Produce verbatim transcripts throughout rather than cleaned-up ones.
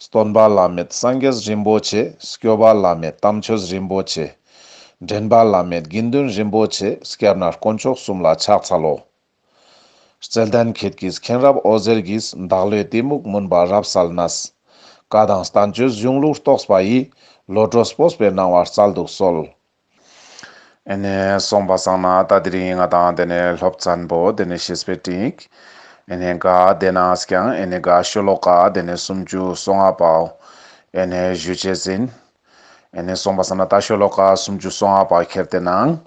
སྟོན་པ་བླ་མེད་སངས་རྒྱས་རིན་པོ་ཆེ། སྐྱོབ་པ་བླ་མེད་དམ་ཆོས་རིན་པོ་ཆེ། འདྲེན་པ་བླ་མེད་དགེ་འདུན་རིན་པོ་ཆེ། སྐྱབས་གནས་དཀོན་མཆོག་གསུམ་ལ་ཕྱག་འཚལ་ལོ། བརྩེ་ལྡན་ཁྱེད་ཀྱིས་མཁྱེན་རབ་འོད་ཟེར་གྱིས། བདག་བློའི་གཏི་མུག་མུན་པ་རབ་བསལ་ནས། བཀའ་དང་བསྟན་བཅོས་གཞུང་ལུགས་རྟོགས་པ་ཡི། བློ་གྲོས་སྤོབས་པའི་སྣང་བ་སྩལ་དུ་གསོལ། ཨེ་ནེ་སོང་པ་སང་ན་ད་དེ་རིང་ང་དང་དེ་ནེ་སློབ་ཚན་པོ་དེ་ནེ་བཤེས་པའི་སྤྲིངས་ཡིག་ཨེ་ནེ་ག་དེ་ནང་ཀྱང་ཨེ་ནེ་ག་ཤོ་ལོ་ཀ་དེ་ནེ་སུམ་ཅུ་སོ་ལྔ་པའོ། ཨེ་ནེ་ཞུ་ཅེས་ཨིན། ཨེ་ནེ་སོང་པ་སང་ན་ད་ཤོ་ལོ་ཀ་སུམ་ཅུ་སོ་ལྔ་པ་ཁྱེར་ཏེ་ནང་།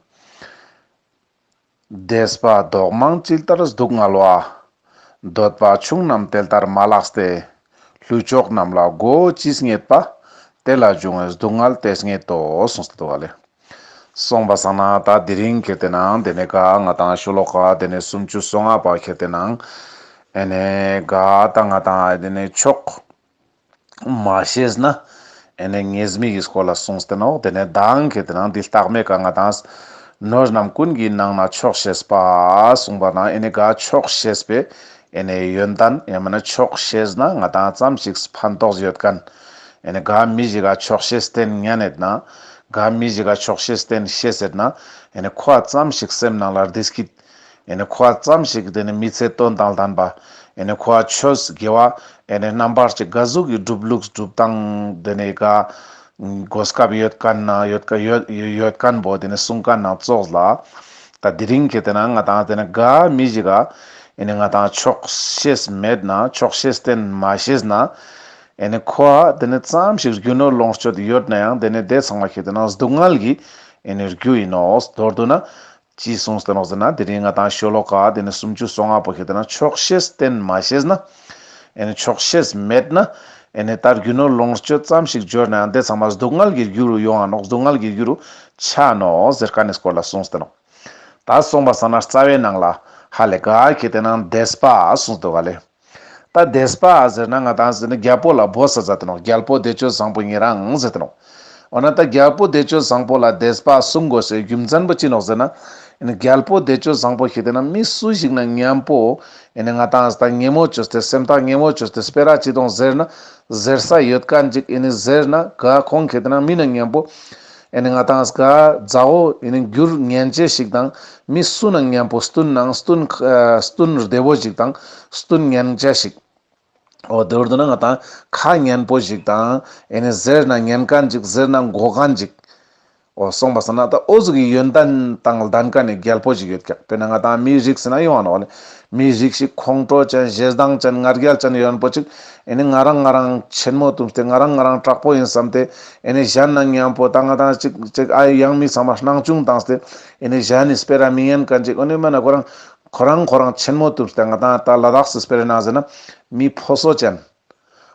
དེས་པ་ལྡོག་མང་ཇི་ལྟར་སྡུག་བསྔལ་བ། འདོད་པ་ཆུང་རྣམས་དེ་ལྟར་མ་ལགས་ཏེ། ལྷོད་ཆོག་རྣམས་ལ་མགོ་བོ་ཅི་སྙེད་པ། དེ་ལ་འབྱུང་བའི་སྡུག་བསྔལ་དེ་སྙེད་དོ། གསུངས་ཏེ་འདུག་ག་ལེ། སོང་པ་སང་ན་ད་དེ་རིང་ཁྱེར་ཏེ་ནང་དེ་ནེ་ག་ང་དང་ཤོ་ལོ་ཀ་དེ་ནེ་སུམ་ཅུ་སོ་ལྔ་པ་ཁྱེར་ཏེ་ནང་ཨེ་ནེ་ག་ད་ང་དང་དེ་ནེ་ཕྱོགས་མ་ཤེས་ན་ཨེ་ནེ་ཉེས་དམིགས་ཀྱི་སྐོར་ལ་གསུངས་ཏེ་ནོག། དེ་ནེ་མདང་ཁྱེར་ཏེ་ནང་འདི་ལྟག་མའི་ཀ་ང་དང་ནོར་རྣམས་ཀུན་གྱི་ནང་ན་ཆོག་ཤེས་པ་གསུངས་པ་ན་ཨེ་ནེ་ག་ཆོག་ཤེས་པའི་ཨེ་ནེ་ཡོན་ཏན་ཡང་མིན་ན་ཆོག་ཤེས་ན་ང་དང་ཙམ་ཞིག་ཕན་ཐོགས་ཡོད་མཁན། ཨེ་ནེ་ག་མི་ཞིག་ག་ཆོག་ཤེས་བསྟེན་ཉན་ཡོད་ན། ག་མི་ཞིག་ག་ཆོག་ཤེས་བསྟེན་ཤེས་ཡོད་ན། ཨེ་ནེ་ཁོ་ཙམ་ཞིག་སེམས་ནང་ལ་བདེ་སྐྱིད། ཨེ་ནེ་ཁོ་ཙམ་ཞིག་དེ་ནེ་མི་ཚེ་དོན་དང་ལྡན་པ། ཨེ་ནེ་ཁོ་ཆོས་དགེ་བ། ཨེ་ནེ་རྣམ་པར་ཅིག་ག་ཟུག་གི་སྒྲུབ་ལུགས་སྒྲུབ་སྟངས་དེ་ནེ་ག་གོ་སྐབས་ཡོད་མཁན་ན་ཡོད་མཁན་ཡོད་ཡོད་མཁན་པོ་དེ་ནེ་གསུང་མཁན་ན་ཙོགས་ལ། ད་དེ་རིང་ཁྱེར་ཏེ་ནང་ང་དང་དེ་ནེ་ག་མི་ཞིག་ག་ཨེ་ནེ་ང་དང་ཆོག་ཤེས་མེད་ན་ཆོག་ཤེས་བསྟེན་མ་ཤེས་ན། ཨེ་ནེ་ཁོ་དེ་ནེ་ཙམ་ཞིག་རྒྱུ་ནོར་ལོངས་སྤྱོད་ཡོད་ན་ཡང་དེ་ནེ་དེ་ཚང་མ་ཁྱེར་ཏེ་ནང་སྡུག་བསྔལ་གྱི་ཨེ་ནེ་རྒྱུ་ཡིན་ནོག། མདོར་བསྡུ་ན། ཅི་གསུངས་ཏེ་ནོག་ཟེར་ན་དེ་རིང་ང་དང་ཤོ་ལོ་ཀ་དེ་ནེ་སུམ་ཅུ་སོ་ལྔ་པོ་ཁྱེར་ཏེ་ན་ཆོག་ཤེས་བསྟེན་མ་ཤེས་ན། ཨེ་ནེ་ཆོག་ཤེས་མེད་ན། ཨེ་ནེ་ད་རྒྱུ་ནོར་ལོངས་སྤྱོད་ཙམ་ཞིག་འབྱོར་ན་ཡང་དེ་ཚང་མ་སྡུག་བསྔལ་གྱི་རྒྱུ་རུ་ཡོང་ང་ནོག། སྡུག་བསྔལ་གྱི་རྒྱུ་རུ་ཆ་ནོག་ཟེར་མཁན་ནི་སྐོར་ལ་གསུངས་ཏེ་ནོག། ད་སོང་པ་སང་ན་རྩ་བའི་ནང་ལ་ཧ་ལེ་ག་ཁྱེར་ཏེ་ན་དེས་པ་གསུངས་ཏེ་འདུག་ག་ལེ། ད་དེས་པ་ཟེར་ན་ང་དང་ཟེར་ན་རྒྱལ་པོ་ལ་འབོད་ས་མཛད་དེ་ནོག། རྒྱལ་པོ་བདེ་སྤྱོད་བཟང་པོ་ཉེ་རང་ཟེར་ཏེ་ནོག། འོ་ན་ད་རྒྱལ་པོ་བདེ་སྤྱོད་བཟང་པོ་ལ་དེས་པ་གསུང་དགོས་སའི་རྒྱུ་མཚན་པོ་ཅི་ནོག་ཟེར་ན། ཨེ་ནེ་རྒྱལ་པོ་བདེ་སྤྱོད་བཟང་པོ་ཁྱེར་ཏེ་ན་མི་སུ་ཞིག་ན་མཉམ་པོ་ཨེ་ནེ་ང་དང་ད་ཉེ་མོ་བཅོས་ཏེ་སེམས་ཐག་ཉེ་མོ་བཅོས་ཏེ་སྤེ་ར་ཅི་དང་ཟེར་ན་ཟེར་ས་ཡོད་མཁན་ཅིག་ཨེ་ནེ་ཟེར་ན་ག་ཁོང་ཁྱེར་ཏེ་ན་མི་ན་མཉམ་པོ་ཨེ་ནེ་ང་དང་ག་མཛའ་བོ་ཨེ་ནེ་འགྱུར་ཉན་ཅེས་ཤིག་དང་མི་སུ་ན་མཉམ་པོ་བསྟུན་ནང་བསྟུན་ཨ་བསྟུན་བདེ་བོ་ཞིག་དང་བསྟུན་ཉན་ཅེས་ཤིག། འོ་དེ་བར་དུ་ན་ང་དང་ཁ་ཉན་པོ་ཞིག་དང་ཨེ་ནེ་ཟེར་ན་ཉན་མཁན་ཅིག་ཟེར་ན་གོ་མཁན་ཅིག། འོ་སོང་པ་སང་ན་ད་འོ་ཟུག་གི་ཡོན་ཏན་དང་ལྡན་མཁན་ནི་རྒྱལ་པོ་ཞིག་ཡོད་ཀྱག། དཔེར་ན་ང་དང་མི་རིགས་ཟེར་ན་ཡོང་ང་ནོག་ལེ། མི་རིགས་ཤིག་ཁོང་ཁྲོ་ཅན་ཞེ་སྡང་ཅན་ང་རྒྱལ་ཅན་ཡོན་པོ་ཅིག་ཨེ་ནེ་ང་རང་ང་རང་ཆེན་མོ་བཏུམས་ཏེ་ང་རང་ང་རང་དྲག་པོ་ཡིན་བསམ་སྟེ་ཨེ་ནེ་གཞན་ན་མཉམ་པོ་ད་ང་དང་ཅིག་ཅིག་ཨ་ཡང་མི་ཚང་མ་སྣང་ཆུང་བཏང་སྟེ་ཨེ་ནེ་གཞན་ནི་སྤེ་ར་མི་ཉན་མཁན་ཅིག། འོ་ནི་མ་ན་ཁོ་རང་ཁོ་རང་ཁོ་རང་ཆེན་མོ་བཏུམས་ཏེ་ང་དང་ད་ལ་དྭགས་སི་སྤེ་ར་ནང་ཟེར་ན་མི་ཕོ་སོ་ཅན།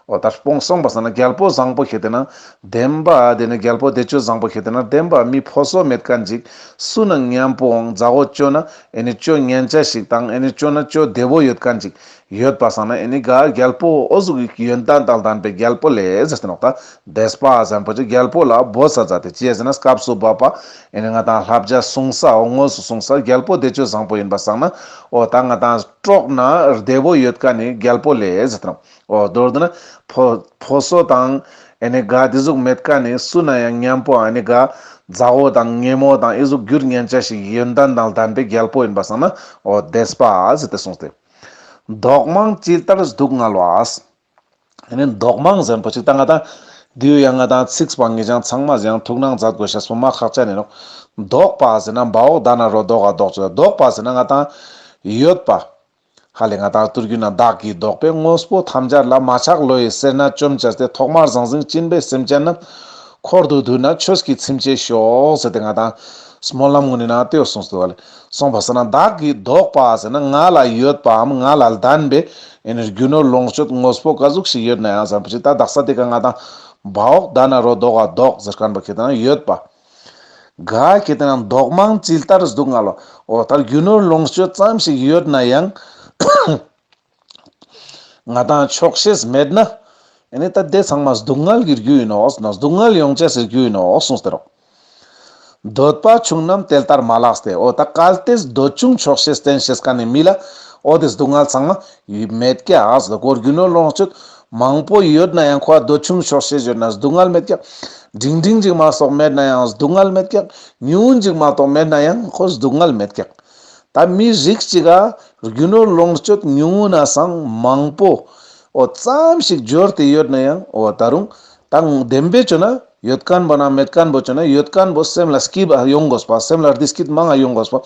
འོ་ད་སྤོང་སོང་པ་སང་ན་རྒྱལ་པོ་བཟང་པོ་ཁྱེར་ཏེ་ན་བདེན་པ་དེ་ནི་རྒྱལ་པོ་བདེ་སྤྱོད་བཟང་པོ་ཁྱེར་ཏེ་ན་བདེན་པ་མི་ཕོ་སོ་མེད་མཁན་ཅིག་སུ་ན་མཉམ་པོའང་མཛའ་བོ་བཅོ་ན་ཨེ་ནེ་བཅོ་ཉན་ཅེས་ཤིག་དང་ཨེ་ནེ་བཅོ་ན་བཅོ་བདེ་བོ་ཡོད་མཁན་ཅིག་ཡོད་པ་སང་ན་ཨེ་ནེ་ག་རྒྱལ་པོ་འོ་ཟུག་གི་ཡོན་ཏན་དང་ལྡན་པའི་རྒྱལ་པོ་ལེ་ཟེར་ཏེ་ནོག། ད་དེས་པ་ཟེར་མཁན་པོ་ཅིག་རྒྱལ་པོ་ལ་འབོད་ས་མཛད་དེ་ཅི་ཟེར་ན་སྐབས་སུ་བབ་པ་ཨེ་ནེ་ང་དང་བསླབ་བྱ་གསུང་ས་འོ་དངོས་སུ་གསུང་ས་རྒྱལ་པོ་བདེ་སྤྱོད་བཟང་པོ་ཡིན་པ་སང་ན་འོ་ད་ང་དང་གྲོགས་ན་བདེ་བོ་ཡོད་མཁན་ནི་རྒྱལ་པོ་ལེ་ཟེར་ཏེ་ནོག། འོ་མདོར་བསྡུ་ན་ཕོ་ཕོ་སོ་དང་ཨེ་ནེ་ག་དེ་ཟུག་མེད་མཁན་ནི་སུ་ན་ཡང་མཉམ་པོ་ཨེ་ནེ་ག་མཛའ་བོ་དང་ཉེ་མོ་དང་ཨེ་ཟུག་འགྱུར་ཉན་ཅེས་ཤིག་ཡོན་ཏན་དང་ལྡན་པའི་རྒྱལ་པོ་ཡིན་པ་སང་ན་འོ་དེས་པ་ཟེར་ཏེ་གསུངས་ཏེ། ལྡོག་མང་ཇི་ལྟར་སྡུག་བསྔལ་བ། ཨེ་ནེ་ལྡོག་མང་ཟེར་མཁན་པོ་ཅིག་ད་ང་དང་དེའུ་ཡང་ང་དང་ཚིག་པ་ངེད་ཅག་ཚང་མ་ཡང་ཐུགས་སྣང་མཛད་དགོས་ཤེས་པོ་མ་ཁག་ཅན་ཡིན་ནོག། ལྡོག་པ་ཟེར་ན་བ་འོག་ད་ན་རོ་ལྡོ་ག་ལྡོག་ཅེས། ལྡོག་པ་ཟེར་ན་ང་དང་ཡོད་པ། ཧ་ལེ་ང་དང་ཐུར་གུ་ན་བདག་གིས་ལྡོག་པའི་དངོས་པོ་ཐམས་ཅད་ལ་མ་ཆགས་བློ་ཡི་སེར་སྣ་བཅོམ་བྱས་ཏེ་ཐོག་མར་ཟང་ཟིང་སྦྱིན་པའི་སེམས་ཅན་རྣམས་འཁོར་དུ་འདུས་ན་ཆོས་ཀྱི་ཚིམ་བྱེད་ཤོག་ཟེར་ཏེ་ང་དང་སྨོན་ལམ་ངོ་ནི་ན་ཏེའོ་གསུངས་སོ་ལེ། སོང་པ་སང་ན་བདག་གིས་ལྡོག་པ་ཟེར་ན་ང་ལ་ཡོད་པའམ་ང་ལ་ལྡན་པའི་ཨེ་ནེ་རྒྱུ་ནོར་ལོངས་སྤྱོད་དངོས་པོ་ག་ཟུག་ཞིག་ཡོད་ན་ཡང་ཟེར་མཁན་པོ་ཅིག་ད་དག་ས་དེ་ཀ་ང་དང་བ་འོག་ད་ན་རོ་ལྡོ་ག་ལྡོག་ཟེར་མཁན་པོ་ཁྱེར་ཏེ་ན་ཡོད་པ། ག་ཁྱེར་ཏེ་ན་ལྡོག་མང་ཇི་ལྟར་སྡུག་བསྔལ་བ། འོ་ད་རྒྱུ་ནོར་ལོངས་སྤྱོད་ཙམ་ཞིག་ཡོད་ན་ཡང་ང་དང་ཆོག་ཤེས་མེད་ན་ཨེ་ནེ་ད་དེ་ཚང་མ་སྡུག་བསྔལ་གྱི་རྒྱུ་ཡིན་ནོག། སྡུག་བསྔལ་ཡོང་ཅེས་སི་རྒྱུ་ཡིན་ནོག་གསུངས་ཏེ་རོག། འདོད་པ་ཆུང་རྣམས་དེ་ལྟར་མ་ལགས་ཏེ། འོ་ད་གལ་ཏེ་འདོད་ཆུང་ཆོག་ཤེས་བསྟེན་ཤེས་མཁན་ནི་མི་ལ་འོ་དེ་སྡུག་བསྔལ་ཚང་མ་མེད་ཀྱག་ཟེར། ཁོ་རྒྱུ་ནོར་ལོངས་སྤྱོད་ མང་པོ་ཡོད་ན་ཡང་ཁོ་འདོད་ཆུང་ཆོག་ཤེས་ཡོད་ན་སྡུག་བསྔལ་མེད་ཀྱག། འབྲིང་འབྲིང་ཅིག་མ་གཏོགས་མེད་ན་ཡང་སྡུག་བསྔལ་མེད་ཀྱག། ཉུང་ངུ་ཅིག་མ་གཏོགས་མེད་ན་ཡང་ཁོ་སྡུག་བསྔལ་མེད་ཀྱག། ད་མི་རིགས་གཅིག་ག་རྒྱུ་ནོར་ལོངས་སྤྱོད་ཉུང་ངུ་ན་སང་མང་པོ་འོ་ཙམ་ཞིག་འབྱོར་ཏེ་ཡོད་ན་ཡང་འོ་ད་རུང་ད་བདེན་པའི་ཆོས་ན་ཡོད་མཁན་པོ་ན་མེད་མཁན་པོ་ཆོས་ན་ཡོད་མཁན་པོ་སེམས་ལ་སྐྱིད་པ་ཡོང་དགོས་པ། སེམས་ལ་བདེ་སྐྱིད་མང་ང་ཡོང་དགོས་པ་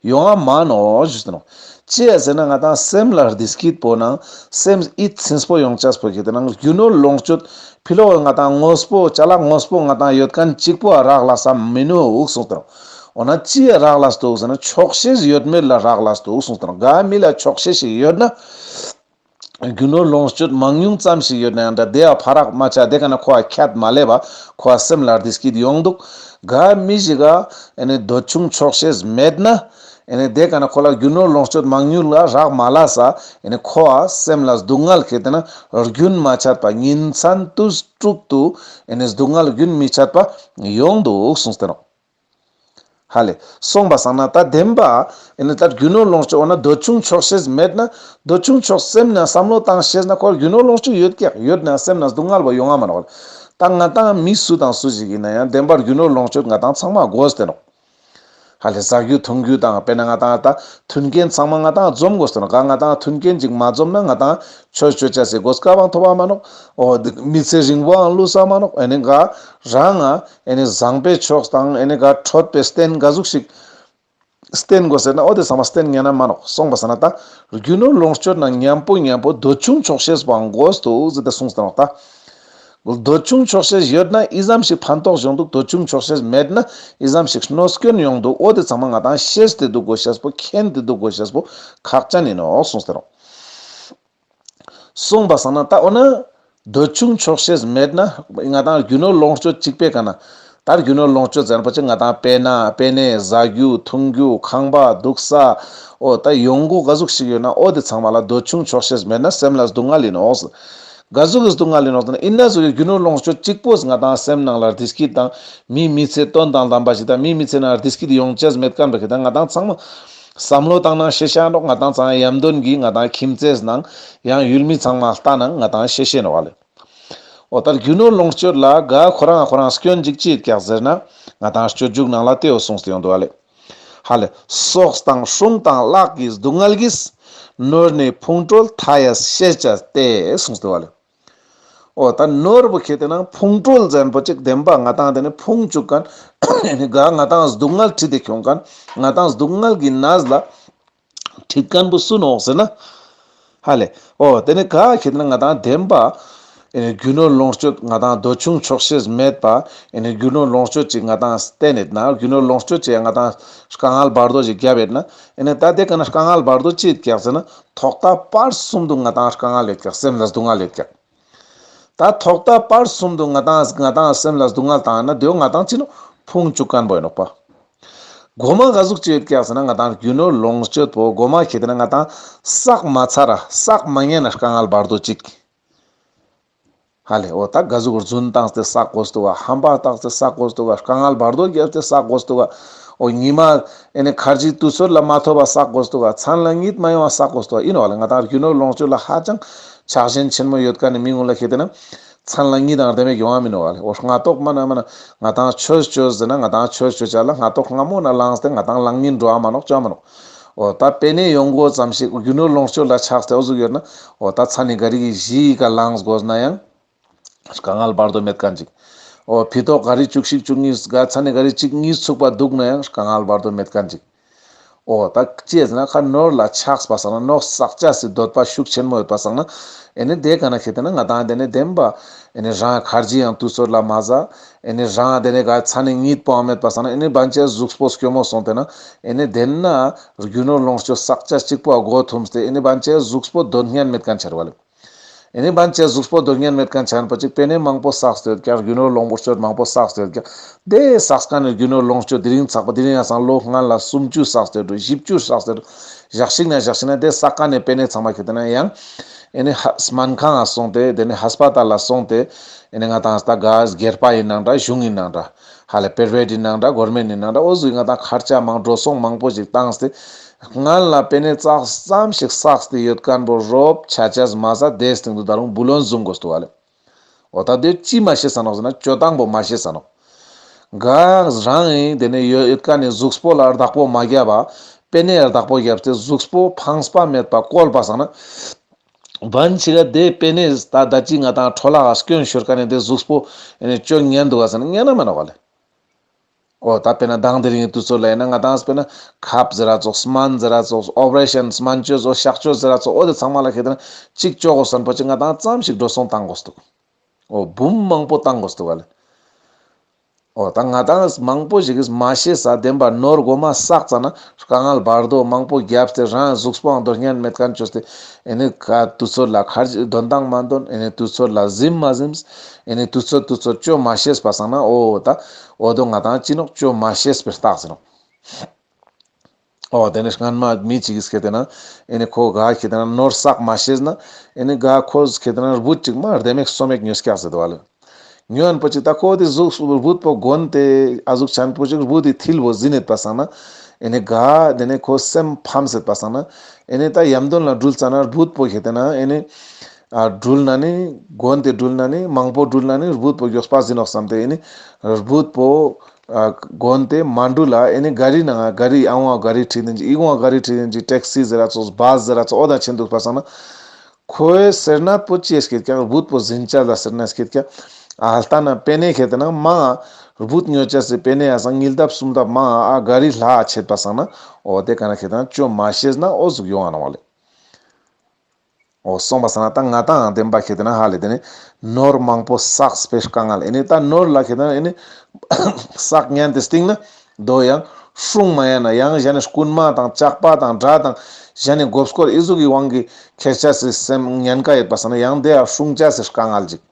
ཡོང་ང་མ་ནོག་ཞུས་ཏེ་ནོག། ཅི་ཡ་ཟེར་ན་ང་ཏང་སེམས་ལ་བདེ་སྐྱིད་པོ་ནང་སེམས་ཡིད་ཚིམ་པོ་ཡོང་ཅེས་པོ་ཁེ་ཏེ་ན་རྒྱུ་ནོར་ལོངས་སྤྱོད་ཕི་ལོགས་ང་ཏང་དངོས་པོ་ཅ་ལག་དངོས་པོ་ང་ཏང་ཡོད་མཁན་གཅིག་པོ་རག་ལས་ས་མི་ནུག་གསུངས་ཏེ་ནོག། འོ་ན་ཅི་ཡ་རག་ལས་འདུག་ཟེར་ན་ཆོག་ཤེས་ཡོད་མེད་ལ་རག་ལས་འདུག་གསུངས་ཏེ་ནོག། ག་མི་ལ་ཆོག་ཤེས་ཤིག་ཡོད་ན། རྒྱུ་ནོར་ལོངས་སྤྱོད་མང་ཉུང་ཙམ་ཞིག་ཡོད་ན་ཡང་འདྲ་དེ་ཡང་ཕ་རག་མ་ཆ་དེ་ག་ན་ཁོ་ཨ་ཁྱད་མ་ལེབ་པ་ཁོ་ཨ་སེམས་ལ་བདེ་སྐྱིད་ཡོང་འདུག། ག་མི་ཞིག་ག་ཨེ་ནི་འདོད་ཆུང་ཆོག་ཤེས་མེད་ན་ཨེ་ནི་དེ་ག་ན་ཁོ་ལ་རྒྱུ་ནོར་ལོངས་སྤྱོད་མང་ཉུང་ལ་རག་མ་ལས་ས་ཨེ་ནི་ཁོ་ཨ་སེམས་ལ་སྡུག་བསྔལ་ཁེ་ཏེ་ན་རྒྱུན་མ་ཆད་པ་ཉིན་མཚན་དུས་དྲུག་ཏུ་ཨེ་ནི་སྡུག་བསྔལ་རྒྱུན་མི་ཆད་པ་ཡོང་འདུག་གསུངས་ཏེ་ནོག། ཧ་ལེ། སོང་པ་སང་ན་ད་བདེན་པ་ཨེ་ནི་ད་རྒྱུ་ནོར་ལོངས་སྤྱོད་འོ་ན་འདོད་ཆུང་ཆོག་ཤེས་མེད་ན་འདོད་ཆུང་ཆོག་སེམས་ན་བསམ་བློ་བཏང་ཤེས་ན་ཁོ་རྒྱུ་ནོར་ལོངས་སྤྱོད་ཡོད་ཀྱག། ཡོད་ན་སེམས་ན་སྡུག་བསྔལ་བ་ཡོང་ང་མ་ནོག། ད་ང་ཏང་མི་སུ་དང་སུ་ཞིག་ཡིན་ན་ཡང་བདེན་པ་རྒྱུ་ནོར་ལོངས་སྤྱོད་ང་ཏང་ཚང་མ་དགོས་ཏེ་ནོག། ཧ་ལེ་ཟ་རྒྱུ་འཐུང་རྒྱུ་དང་དཔེར་ན་ང་ཏང་ད་མཐུན་རྐྱེན་ཚང་མ་ང་ཏང་འཛོམས་དགོས་ཏེ་ནོག། ག་ང་ཏང་མཐུན་རྐྱེན་ཅིག་མ་འཛོམས་ན་ང་ཏང་ཆོས་སྤྱོད་ཅེས་སི་གོ་སྐབས་ཡང་ཐོབ་པ་མ་ནོག། འོ་དེ་མི་ཚེ་རིང་པོའང་བླུགས་ས་མ་ནོག། ཨེ་ནི་ག་རང་ང་ཨེ་ནི་བཟང་པོའི་ཕྱོགས་དང་ཨེ་ནི་ག་འཕྲོད་པའི་རྟེན་ག་ཟུག་ཞིག་བསྟེན་དགོས་ཟེར་ན་འོ་དེ་ཚང་མ་བསྟེན་ཉན་ན་མ་ནོག། སོང་པ་སང་ན་ད་རྒྱུ་ནོར་ལོངས་སྤྱོད་ན་མཉམ་པོ་མཉམ་པོ་འདོད་ཆུང་ཆོག་ཤེས་པའང་དགོས་འདུག་ཟེར་ཏེ་གསུངས་ཏེ་ནོག། ད་འདོད་ཆུང་ཆོག་ཤེས་ཡོད་ན་ཨི་ཙམ་ཞིག་ཕན་ཐོགས་བྱུང་འདུག། འདོད་ཆུང་ཆོག་ཤེས་མེད་ན་ཨི་ཙམ་ཞིག་གནོད་སྐྱོན་ཡོང་འདུག། འོ་དེ་ཚང་མ་ང་ཏང་ཤེས་ཏེ་འདུག་དགོས་ཤེས་པོ་མཁྱེན་ཏེ་འདུག་དགོས་ཤེས་པོ་ཁག་ཅན་ཡིན་ནོག་གསུངས་ཏེ་ནོག། སོང་པ་སང་ན་ད་འོ་ན་འདོད་ཆུང་ཆོག་ཤེས་མེད་ན་ང་ཏང་རྒྱུ་ནོར་ལོངས་སྤྱོད་གཅིག་པའི་ཀ་ན་ད་རྒྱུ་ནོར་ལོངས་སྤྱོད་ཟེར་ན་པ་ཅིག་ང་ཏང་པེ་ན་པེ་ནེ་ཟ་རྒྱུ་འཐུང་རྒྱུ་ཁང་པ་འདུག་ས་འོ་ད་ཡོང་སྒོ་ག་ཟུག་ཞིག་ཡོད་ན་འོ་དེ་ཚང་མ་ལ་འདོད་ཆུང་ཆོག་ཤེས་མེད་ན་སེམས་ལ་སྡུག་བསྔལ་ཡིན་ནོག། ག་ཟུག་གི་སྡུག་བསྔལ་ཡིན་ནོག་ཟེར་ན་ཨིན་ན་ཟུག་གི་རྒྱུ་ནོར་ལོངས་སྤྱོད་གཅིག་པོ་ང་ཏང་སེམས་ནང་ལ་བདེ་སྐྱིད་དང་མིའི་མི་ཚེ་དོན་དང་ལྡན་པ་ཞིག་དང་མིའི་མི་ཚེ་ནང་བདེ་སྐྱིད་ཡོང་ཅེས་མེད་མཁན་པ་ཁེ་ད་ང་ཏང་ཚང་མ་བསམ་བློ་བཏང་ན་ཤེས་ཤེས་ནོག། ང་ཏང་ཚང་ཡམ་དོན་གྱི་ང་ཏང་ཁྱིམ་མཚེས་ནང་ཡང་ཡུལ་མི་ཚང་མ་ལྟ་ན་ང་ཏང་ཤེས་ཤེས་ནོག་ཨ་ལེ། འོ་ད་རྒྱུ་ནོར་ལོངས་སྤྱོད་ལ་ག་ཁོ་རང་ཁོ་རང་སྐྱོན་ཅིག་ཅི་ཡོད་ཀྱག་ཟེར་ན་ང་ཏང་སྤྱོད་འཇུག་ནང་ལ་དེའོ་གསུངས་ཏེ་ཡོང་འདུག་ཨ་ལེ། ཧ་ལེ། སྲོག་དང་ཤིང་དང་གླགས་ཀྱི་སྡུག་བསྔལ་གྱིས། ནོར་ནི་ཕུང་ཁྲོལ་མཐའ་ཡས་ཤེས་བྱ་སྟེ་གསུངས་ཏེ་ཡོད་ཨ་ལེ། འོ་ད་ནོར་བུ་ཁེ་ཏེ་ན་ཕུང་ཁྲོལ་ཟེར་མཁན་པོ་ཅིག་བདེན་པ་ང་ཏང་དེ་ནི་ཕུང་བཅུག་མཁན་ཨེ་ནི་ག་ང་ཏང་སྡུག་བསྔལ་ཁྲིད་དེ་ཁྱོང་མཁན་ང་ཏང་སྡུག་བསྔལ་གྱི་གནས་ལ་ཁྲིད་མཁན་པོ་སུ་ནོག་ཟེར་ན། ཧ་ལེ། འོ་དེ་ནི་ག་ཁེ་ཏེ་ན་ང་ཏང་བདེན་པ་ཨེ་ནི་རྒྱུ་ནོར་ལོངས་སྤྱོད་ང་ཏང་འདོད་ཆུང་ཆོག་ཤེས་མེད་པ་ཨེ་ནི་རྒྱུ་ནོར་ལོངས་སྤྱོད་ཅིག་ང་ཏང་བསྟེན་ཡོད་ན་རྒྱུ་ནོར་ལོངས་སྤྱོད་ཅིག་ང་ཏང་དཀའ་ངལ་བར་དོ་ཅིག་བརྒྱབ་ཡོད་ན་ཨེ་ནི་ད་དེ་ག་ན་དཀའ་ངལ་བར་དོ་ཅི་ཡོད་ཀྱག་ཟེར་ན་ཐོག་མཐའ་བར་གསུམ་དུ་ང་ཏང་དཀའ་ངལ་ཡོད་ཀྱག། སེམས་ལ་སྡུག་བསྔལ་ཡོད་ཀྱག། ད་ཐོག་མཐའ་བར་གསུམ་དུ་ང་ཏང་ང་ཏང་སེམས་ལ་སྡུག་བསྔལ་བཏང་ན་དེའོ་ང་ཏང་ཅི་ནོག་ཕུང་བཅུག་མཁན་པོ་ཡིན་ནོག་པ། མགོ་མ་ག་ཟུག་ཅི་ཡོད་ཀྱག་ཟེར་ན་ང་ཏང་རྒྱུ་ནོར་ལོངས་སྤྱོད་པོ་མགོ་མ་ཁེ་ཏེ་ན་ང་ཏང་བསགས་མ་ཚར་ར་བསགས་མ་ཉན་ན་དཀའ་ངལ་བར་དོ་ཅིག། ཧ་ལེ། འོ་ད་ག་ཟུག་རྫུན་བཏང་སྟེ་བསགས་དགོས་འདུག་ག། ཧམ་པ་བཏང་སྟེ་བསགས་དགོས་འདུག་ག། དཀའ་ངལ་བར་དོ་བརྒྱབ་སྟེ་བསགས་དགོས་འདུག་ག། འོ་ཉི་མ་ཨེ་ནི་ཁར་ཇི་དུས་ཚོད་ལ་མ་ཐོབ་པ་བསགས་དགོས་འདུག་ག། མཚན་ལ་གཉིད་མ་ཡོང་བ་བསགས་དགོས་འདུག་ག། ཡིན་ནོག་ལེ། ང་ཏང་རྒྱུ་ནོར་ལོངས་སྤྱོད་ལ་ཧ་ཅང་ཆགས་ཞེན་ཆེན་མོ་ཡོད་མཁན་ནི་མི་ངོ་ལ་ཁེ་ཏེ་ན་མཚན་ལ་གཉིད་དང་ལྡན་པའི་གྱོང་མི་ནོག་ལེ། འོ་སྔ་ཏོག་མ་ན་མ་ན་ང་ཏང་ཆོས་ཆོས་ཟེར་ན་ང་ཏང་ཆོས་ཆོས་ཆ་ལ་སྔ་ཏོག་སྔ་མོ་ན་ལངས་ཏེ་ང་ཏང་ལང་ཉིན་འགྲོ་བ་མ་ནོག་ཅོ་མ་ནོག། འོ་ད་པེ་ནེ་ཡོང་སྒོ་ཙམ་ཞིག་རྒྱུ་ནོར་ལོངས་སྤྱོད་ལ་ཆགས་ཏེ་འོ་ཟུག་ཡོད་ན་འོ་ད་ཚ་ནི་ག་རི་གི་གཞི་ག་ལངས་དགོས་ན་ཡང་དཀའ་ངལ་བར་དོ་མེད་མཁན་ཅིག། འོ་ཕི་ཏོག་ག་རི་བཅུ་གཅིག་བཅུ་གཉིས་ག་ཚ་ནི་ག་རི་གཅིག་གཉིས་ཚུགས་པ་འདུག་ན་ཡང་དཀའ་ངལ་བར་དོ་མེད་མཁན་ཅིག། འོ་ད་ཅི་ཟེར་ན་ཁ་ནོར་ལ་ཆགས་པ་སང་ན་ནོར་བསགས་ཅེས་སི་འདོད་པ་ཤུགས་ཆེན་མོ་ཡོད་པ་སང་ན་ཨེ་ནི་དེ་ག་ན་ཁེ་ཏེ་ན་ང་ཏང་དེ་ནི་བདེན་པ་ཨེ་ནི་རང་ཁར་ཇི་ཡང་དུས་ཚོད་ལ་མ་ཟ། ཨེ་ནི་རང་དེ་ནི་ག་ཚ་ནི་གཉིད་པོའང་མེད་པ་སང་ན་ཨེ་ནི་བན་ཆེ་གཟུགས་པོ་སྐྱོ་མོ་སོང་སྟེ་ན་ཨེ་ནི་དེ་ན་རྒྱུ་ནོར་ལོངས་སྤྱོད་བསགས་ཅེས་གཅིག་པོ་མགོ་འཐོམས་ཏེ་ཨེ་ནི་བན་ཆེ་གཟུགས་པོ་དོན་སྙིང་མེད་མཁན་ཆ་ར་བ་ལེ། ཨེ་ནི་བན་ཆེ་གཟུགས་པོ་དོན་སྙིང་མེད་མཁན་ཆ་ར་པ་ཅིག་པེ་ནེ་མང་པོ་བསགས་ཏེ་ཡོད་ཀྱག། རྒྱུ་ནོར་ལོངས་སྤྱོད་མང་པོ་བསགས་ཏེ་ཡོད་ཀྱག། དེ་བསགས་མཁན་ནི་རྒྱུ་ནོར་ལོངས་སྤྱོད་དེ་རིང་ཚགས་པ་དེ་རིང་ཡང་སང་ལོ་སྔན་ལ་སུམ་ཅུ་བསགས་ཏེ་ཡོད་འགྲོ། བཞི་བཅུ་བསགས་ཏེ་ཡོད་འགྲོ། ཞག་ཞིག་ན་ཞག་ཞིག་ན་དེ་བསགས་མཁན་ནི་པེ་ནེ་ཚང་མ་ཁེ་ཏེ་ན་ཡང་ཨེ་ནི་ཧ་སྨན་ཁང་ང་སོང་སྟེ་དེ་ནི་ཧས་པ་ཏལ་ལ་སོང་སྟེ་ཨེ་ནི་ང་ཏང་ད་ག་སྒེར་པ་ཡིན་ནང་འདྲ་གཞུང་ཡིན་ནང་འདྲ་ཧ་ལེ་པེ་ར་ཝེཊ་ཡིན་ནང་འདྲ་གོར་མེནཊ་ཡིན་ནང་འདྲ་འོ་ཟུག་ང་ཏང་ཁར་ཆ་མང་འགྲོ་སོང་མང་པོ་ཞིག་བཏང་སྟེ་ སྔན་ལ་པེ་ནེ་ཙག་ཙམ་ཞིག་བསགས་ཏེ་ཡོད་མཁན་པོ་རོབ་ཆ་ཆས་མ་ཟད་དེའི་སྟེང་དུ་ད་རུང་བུ་ལོན་བཟུང་དགོས་འདུག་ག་ལེ། འོ་ད་དེ་ཅི་མ་ཤེས་ས་ནོག་ཟེར་ན་ཅོ་སྟངས་པོ་མ་ཤེས་ས་ནོག། ག་རང་ཡིན་དེ་ནས་ཡོད་ཡོད་མཁན་ནི་གཟུགས་པོ་ལ་བདག་པོ་མ་བརྒྱབ་པ། པེ་ནེ་བདག་པོ་བརྒྱབ་སྟེ་གཟུགས་པོ་ཕངས་པ་མེད་པ་བཀོལ་པ་སང་ན། བན་ཆི་ག་དེ་པེ་ནེ་ད་ད་ཅི་ང་དང་འཕྲོ་བརླག་ག་སྐྱོན་ཤོར་མཁན་ནི་དེ་གཟུགས་པོ་ཨེ་ནི་ཅོ་ཉན་འདུག་ག་ཟེར་ན་ཉན་ན་མེད་ནོག་ག་ལེ། འོ་ད་དཔེར་ན་མདང་དེ་རིང་གི་དུས་ཚོད་ལ་ཡིན་ན་ང་དང་དཔེར་ན་ཁབ་ཟེར་ར་ཙོགས་སྨན་ཟེར་ར་ཙོགས་ཨོ་པ་རེ་ཤན་སྨན་བཅོས་འོ་གཤག་བཅོས་ཟེར་ར་ཙོགས་འོ་དེ་ཚང་མ་ལ་ཁེ་ཏེ་ན་གཅིག་ཅོ་དགོས་སམ་པོ་ཅིག་ང་དང་ཙམ་ཞིག་འགྲོ་སོང་བཏང་དགོས་འདུག། འོ་འབུམ་མང་པོ་བཏང་དགོས་འདུག་ག་ལེ། འོ་ད་ང་དང་མང་པོ་ཞིག་གིས་མ་ཤེས་ས་བདེན་པ་ནོར་མགོ་མ་བསགས་ཙ་ན་དཀའ་ངལ་བར་དོ་མང་པོ་བརྒྱབ་སྟེ་རང་གཟུགས་པོའང་འདོར་ཉན་མེད་མཁན་བཅོས་ཏེ་ཨེ་ནི་ཁ་དུས་ཚོད་ལ་ཁར་འདོན་དང་མ་འདོན་ཨེ་ནི་དུས་ཚོད་ལ་གཟིམ་མ་གཟིམ་ཨེ་ནི་དུས་ཚོད་དུས་ཚོད་ཅོ་མ་ཤེས་པ་སང་ན་འོ་ད་འོ་དོ་ང་དང་ཅི་ནོག་ཅོ་མ་ཤེས་པའི་རྟགས་ཟེར་ནོག། འོ་དེ་ནས་སྔན་མ་མི་གཅིག་གིས་ཁེ་ཏེ་ན་ཨེ་ནི་ཁོ་ག་ཁེ་ཏེ་ན་ནོར་བསགས་མ་ཤེས་ན་ཨེ་ནི་ག་ཁོ་ཁེ་ཏེ་ན་རྦུད་ཅིག་མ་ལྡེ་མིག་སོ་མིག་ཉོས་ཀྱག་ཟེར་དུ་བ་ལེ། ཉོན་པོ་ཅིག་ད་ཁོ་དེ་གཟུགས་རྦུད་པོ་གོན་ཏེ་ཨ་ཟུག་ཆན་པོ་ཅིག་རྦུད་དེ་ཐིལ་བོ་ཟིན་ཡོད་པ་སང་ན་ཨེ་ནི་ག་དེ་ནས་ཁོ་སེམས་ཕམ་སེད་པ་སང་ན་ཨེ་ནི་ད་ཡམ་དོན་ལ་འགྲུལ་ཙ་ན་རྦུད་པོ་ཁེ་ཏེ་ན་ཨེ་ནི་ཨ་འགྲུལ་ན་ནི་གོན་ཏེ་འགྲུལ་ན་ནི་མང་པོ་འགྲུལ་ན་ནི་རྦུད་པོ་མགྱོགས་པ་ཟིན་ནོག་བསམ་སྟེ་ཨེ་ནི་རྦུད་པོ་ཨ་གོན་ཏེ་མ་འགྲུལ་ལ་ཨེ་ནི་ག་རི་ནང་ག་རི་ཨ་ཝང་ག་རི་ཁྲིད་དེན་ཅིག་ཨི་ཝང་ག་རི་ཁྲིད་དེན་ཅིག་ཊེག་སི་ཟེར་ར་ཙོགས་བཱས་ཟེར་ར་ཙོགས་འོ་ད་ཆེན་འདུག་པ་སང་ན། ཁོའི་སེར་སྣ་པོ་ཅི་སྐྱེད་ཀྱག་རྦུད་པོ་ཟིན་ཅ་ལ་སེར་སྣ་སྐྱེད་ཀྱག། ཨ་ལྟ་ན་པེ་ནེ་ཁེ་ཏེ་ན་མང་ང་རྦུད་ཉོ་ཅ་སི་པེ་ནེ་ཡ་སང་ཉིས་ལྡབ་སུམ་ལྡབ་མང་ང་ཨ་ག་རི་ལྷག་ཆེད་པ་སང་ན་འོ་དེ་ག་ན་ཁེ་ཏེ་ན་ཅོ་མ་ཤེས་ན་འོ་ཟུག་ཡོང་ང་ནོག་བ་ལེ། འོ་སོང་པ་སང་ན་ད་ང་དང་བདེན་པ་ཁེ་ཏེ་ན་ཧ་ལེ་དེ་ནི་ནོར་མང་པོ་བསགས་པའི་དཀའ་ངལ་ཨེ་ནི་ད་ནོར་ལ་ཁེ་ཏེ་ན་ཨེ་ནི་བསགས་ཉན་ཏེ་སྟིང་ན་དོ་ཡང་སྲུང་མ་ཉན་ན་ཡང་གཞན་ནི་རྐུན་མ་དང་ཇག་པ་དང་དགྲ་དང་གཞན་ནི་མགོ་སྐོར་ཨི་ཟུག་གི་དབང་གིས་ཁྱེར་ཅ་སི་སེམས་ཉེན་ཁ་ཡོད་པ་སང་ན་ཡང་དེ་ཡང་སྲུང་ཅ་སི་དཀའ་ངལ་ཅིག།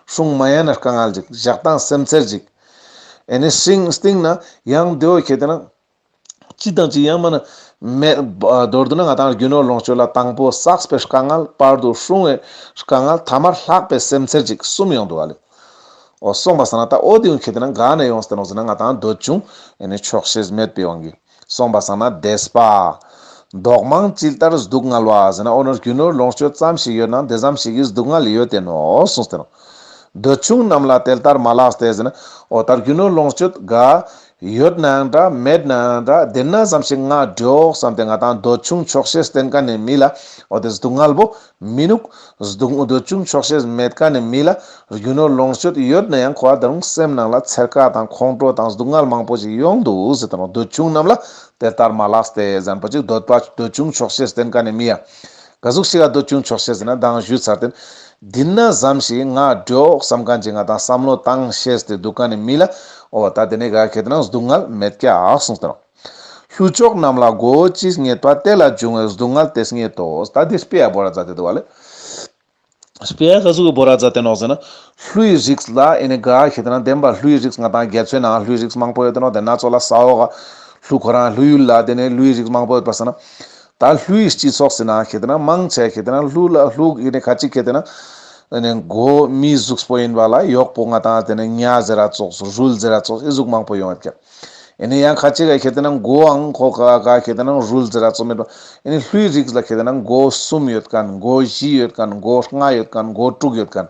སྲུང་མ་ཉན་ན་དཀའ་ངལ་ཅིག་བཞག་སྟངས་སེམས་ཚེར་ཅིག། ཨེ་ནི་སྟིང་སྟིང་ན་ཡང་དེའོ་ཁེ་ཏེ་ན། ཅི་དང་ཅི་ཡང་མ་ན་མེད། མདོར་བསྡུ་ན་ང་དང་རྒྱུ་ནོར་ལོངས་སྤྱོད་ལ་དང་པོ་བསགས་པའི་དཀའ་ངལ་བར་དུ་སྲུང་བའི་དཀའ་ངལ་ཐ་མར་ལྷག་པའི་སེམས་ཚེར་ཅིག་གསུམ་ཡོང་འདུག་བ་ལེ། འོ་སོང་པ་སང་ན་ད་འོ་དེ་ཡང་ཁེ་ཏེ་ན་ག་ནས་ཡོངས་ཏེ་ནོག་ཟེར་ན་ང་དང་འདོད་ཆུང་ཨེ་ནི་ཆོག་ཤེས་མེད་པའི་དབང་གིས་སོང་པ་སང་ན་དེས་པ། མདོག་མང་ཇི་ལྟར་སྡུག་བསྔལ་བ་ཟེར་ན་འོ་ན་རྒྱུ་ནོར་ལོངས་སྤྱོད་ཙམ་ཞིག་ཡོད་ན་དེ་ཙམ་ཞིག་གི་སྡུག་བསྔལ་ཡོད་དེ་ནོག་གསུངས་ཏེ་ནོག། འདོད་ཆུང་རྣམས་ལ་དེ་ལྟར་མ་ལགས་ཏེ་ཟེར་ན། འོ་ད་རྒྱུ་ནོར་ལོངས་སྤྱོད་ག་ཡོད་ནའང་འདྲ་མེད་ནའང་འདྲ་དེ་ན་ཙམ་ཞིག་ང་འགྲོགས་བསམ་སྟེ་ང་དང་འདོད་ཆུང་ཆོག་ཤེས་བསྟེན་མཁན་ནི་མི་ལ་འོ་དེ་སྡུག་བསྔལ་བོ་མི་ནུག། སྡུག་འདོད་ཆུང་ཆོག་ཤེས་མེད་མཁན་ནི་མི་ལ་རྒྱུ་ནོར་ལོངས་སྤྱོད་ཡོད་ན་ཡང་ཁོ་ཨ་ད་རུང་སེམས་ནང་ལ་འཚེར་ཁ་དང་ཁོང་ཁྲོ་དང་སྡུག་བསྔལ་མང་པོ་ཞིག་ཡོང་འདུག་ཟེར་ཏེ་ནོག། འདོད་ཆུང་རྣམས་ལ་དེ་ལྟར་མ་ལགས་ཏེ་ཟེར་ན་པོ་ཅིག་འདོད་པ་འདོད་ཆུང་ཆོག་ཤེས་བསྟེན་མཁན་ནི་མི་ཡ། ག་ཟུག་ཞིག་ག་འདོད་ཆུང་ཆོག་ཤེས་ཟེར་ན་མདང་ཞུས་ཚར་ཏེ། འདི་ན་ཙམ་ཞིག་ང་འགྲོགས་བསམ་མཁན་ཅིག་ང་དང་བསམ་བློ་བཏང་ཤེས་ཏེ་འདུག་མཁན་ནི་མི་ལ་འོ་ད་དེ་ནི་ག་ཁེ་ཏེ་ན་སྡུག་བསྔལ་མེད་ཀྱག་གསུངས་ཏེ་ནོག། ལྷུ་ལྕོག་རྣམས་ལ་མགོ་བོ་ཅི་རྙེད་པ། དེ་ལ་འབྱུང་བའི་སྡུག་བསྔལ་དེ་རྙེད་དོ། ད་འདི་དཔེ་ཡ་བོར་ར་མཛད་དེ་འདུག་བ་ལེ། དཔེ་ཡ་ག་ཟུག་གི་བོར་ར་མཛད་དེ་ནོག་ཟེར་ན། ལྷུའི་རིགས་ལ་ཨེ་ནི་ག་ཁེ་ཏེ་ན་བདེན་པ་ལྷུའི་རིགས་ང་དང་རྒྱ་མཚོའི་ནང་ལྷུའི་རིགས་མང་པོ་ཡོད་དེ་ནོག། དེ་ན་ཙོགས་ལ་ས་འོག་ག་ལྷུ་ཁོ་རང་ལྷུ་ཡུལ་ལ་དེ་ནི་ལྷུའི་རིགས་མང་པོ་ཡོད་པ་སང་ན། ད་ལྷུའི་སྤྱི་ཚོགས་ཟེར་ན་ཁེ་ཏེ་ན་མང་ཆེ་ཁེ་ཏེ་ན་ལྷུ་ལ་ལྷུ་ཨེ་ནི་ཁ་ཅིག་ཁེ་ཏེ་ན་ཨེ་ནི་མགོ་མིའི་གཟུགས་པོ་ཡིན་པ་ལ་གཡོག་པོ་ང་དང་དེ་ནི་ཉ་ཟེར་ར་ཙོགས་རུལ་ཟེར་ར་ཙོགས་ཨི་ཟུག་མང་པོ་ཡོང་ཡོད་ཀྱག། ཨེ་ནི་ཡང་ཁ་ཅིག་ག་ཁེ་ཏེ་ན་མགོའང་ཁོ་ག་ག་ཁེ་ཏེ་ན་རུལ་ཟེར་ར་ཙོགས་མེད་པ་ཨེ་ནི་ལྷུའི་རིགས་ལ་ཁེ་ཏེ་ན་མགོ་གསུམ་ཡོད་མཁན་མགོ་བཞི་ཡོད་མཁན་མགོ་ལྔ་ཡོད་མཁན་མགོ་དྲུག་ཡོད་མཁན།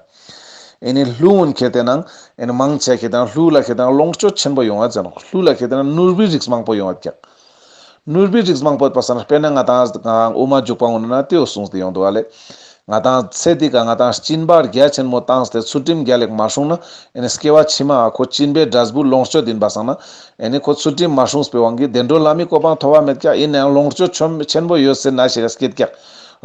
ཨེ་ནི་ལྷུ་གུན་ཁེ་ཏེ་ན་ཨེ་ནི་མང་ཆེ་ཁེ་ཏེ་ན་ལྷུ་ལ་ཁེ་ཏེ་ན་ལོངས་སྤྱོད་ཆེན་པོ་ཡོང་ཡོད་ཟེར་ནོག། ལྷུ་ལ་ཁེ་ཏེ་ན་ནོར་བུའི་རིགས་མང་པོ་ཡོང་ཡོད་ཀྱག། ནོར་བུའི་རིགས་མང་པོ་ཡོད་པ་སང་ན་དཔེར་ན་ང་དང་དབུ་མ་འཇུག་པ་ངོ་ན་དེའོ་གསུངས་ཏེ་ཡོང་འདུག་བ་ལེ། ང་དང་ཚེ་འདི་ཀ་ང་དང་སྦྱིན་པ་རྒྱ་ཆེན་མོ་བཏང་སྟེ་ཚུལ་ཁྲིམས་རྒྱལ་ལ་མ་སྲུང་ན་ཨེ་ནི་སྐྱེ་བ་ཕྱི་མ་ཁོ་སྦྱིན་པའི་འབྲས་བུ་ལོངས་སྤྱོད་ཡིན་པ་སང་ན་ཨེ་ནི་ཁོ་ཚུལ་ཁྲིམས་མ་སྲུངས་པའི་དབང་གིས་བདེ་འགྲོ་ལྷ་མིའི་གོ་འཕང་ཐོབ་པ་མེད་ཀྱག། ཡིན་ནའང་ལོངས་སྤྱོད་ཆེན་པོ་ཡོད་ཟེར་ན་ཞིག་ག་སྐྱེད་ཀྱག།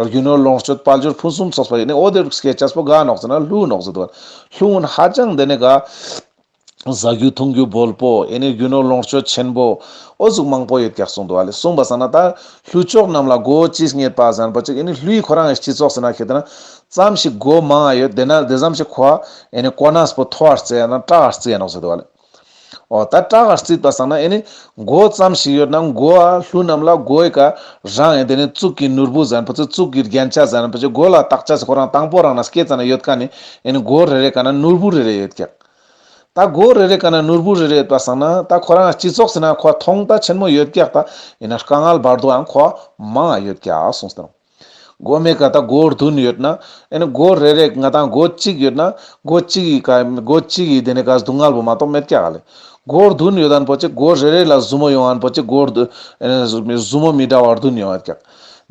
རྒྱུ་ནོར་ལོངས་སྤྱོད་དཔལ་འབྱོར་ཕུན་སུམ་ཚོགས་པ་ཡིན་ནི་འོ་དེར་སྐྱེ་ཅེས་པོ་ག་ནོག་ཟེར་ན་ལྷུ་ནོག་ཟེར་འདུག། ལྷུ་གུན་ཧ་ཅང་དེ་ནི་ག་ཟ་རྒྱུ་འཐུང་རྒྱུ་འབོལ་པོ་ཨེ་ནི་རྒྱུ་ནོར་ལོངས་སྤྱོད་ཆེན་པོ་འོ་ཟུག་མང་པོ་ཡོད་ཀྱག་གསུངས་འདུག་བ་ལེ། གསུངས་པ་སང་ན་ད་ལྷུ་ལྕོག་རྣམས་ལ་མགོ་བོ་ཅི་རྙེད་པ་ཟེར་ན་པོ་ཅིག་ཨེ་ནི་ལྷུའི་ཁོ་རང་གི་སྤྱི་ཚོགས་ཟེར་ན་ཁེ་ཏེ་ན་ཙམ་ཞིག་མགོ་མང་ང་ཡོད་དེ་ན་དེ་ཙམ་ཞིག་ཁོ་ཨེ་ནི་གོ་གནས་པོ་མཐོ་བར་བརྩི་ཡ་ན་དྲག་ག་བརྩི་ཡ་ནོག་ཟེར་འདུག་བ་ལེ། འོ་ད་དྲག་ག་བརྩིས་པ་སང་ན་ཨེ་ནི་མགོ་ཙམ་ཞིག་ཡོད་ན་མགོ་ཨ་ལྷུ་རྣམས་ལ་མགོའི་ཀ་རང་ཨེ་དེ་ནི་གཙུག་གི་ནོར་བུ་ཟེར་ན་པོ་ཅིག་གཙུག་གི་རྒྱན་ཆ་ཟེར་ན་པོ་ཅིག་མགོ་ལ་བཏགས་ཅེས་ཁོ་རང་དང་པོ་རང་ན་སྐྱེ་ཙ་ན་ཡོད་མཁན་ནི་ཨེ་ནི་མགོ་རེ་རེ་ཀ་ན་ནོར་བུ་རེ་རེ་ཡོད་ཀྱག། ད་སྒོ་རེ་རེ་ཀ་ན་ནོར་བུ་རེ་རེ་ཡོད་པ་སང་ན་ད་ཁོ་རང་སྤྱི་ཚོགས་ཟེར་ན་ཁོ་ཐོང་ད་ཆེན་མོ་ཡོད་ཀྱག། ད་ཡིན་ན་དཀའ་ངལ་བར་དོའང་ཁོ་མང་ཡོད་ཀྱག་གསུངས་ཏེ་ནོག། སྒོ་མེ་ཀ་ད་སྒོ་བདུན་ཡོད་ན་ཨེ་ནི་སྒོ་རེ་རེ་ང་ཏང་སྒོ་གཅིག་ཡོད་ན་སྒོ་གཅིག་གི་ཀ་སྒོ་གཅིག་གི་དེ་ནི་ཀ་སྡུག་བསྔལ་བོ་མ་གཏོགས་མེད་ཀྱག་ལེ། སྒོ་བདུན་ཡོད་ན་པོ་ཅིག་སྒོ་རེ་རེ་ལ་ཟུར་མོ་ཡོང་ན་པོ་ཅིག་སྒོ་བདུ་ཨེ་ནི་ཟུར་མོ་མི་འདྲ་བ་བདུན་ཡོང་ཡོད་ཀྱག།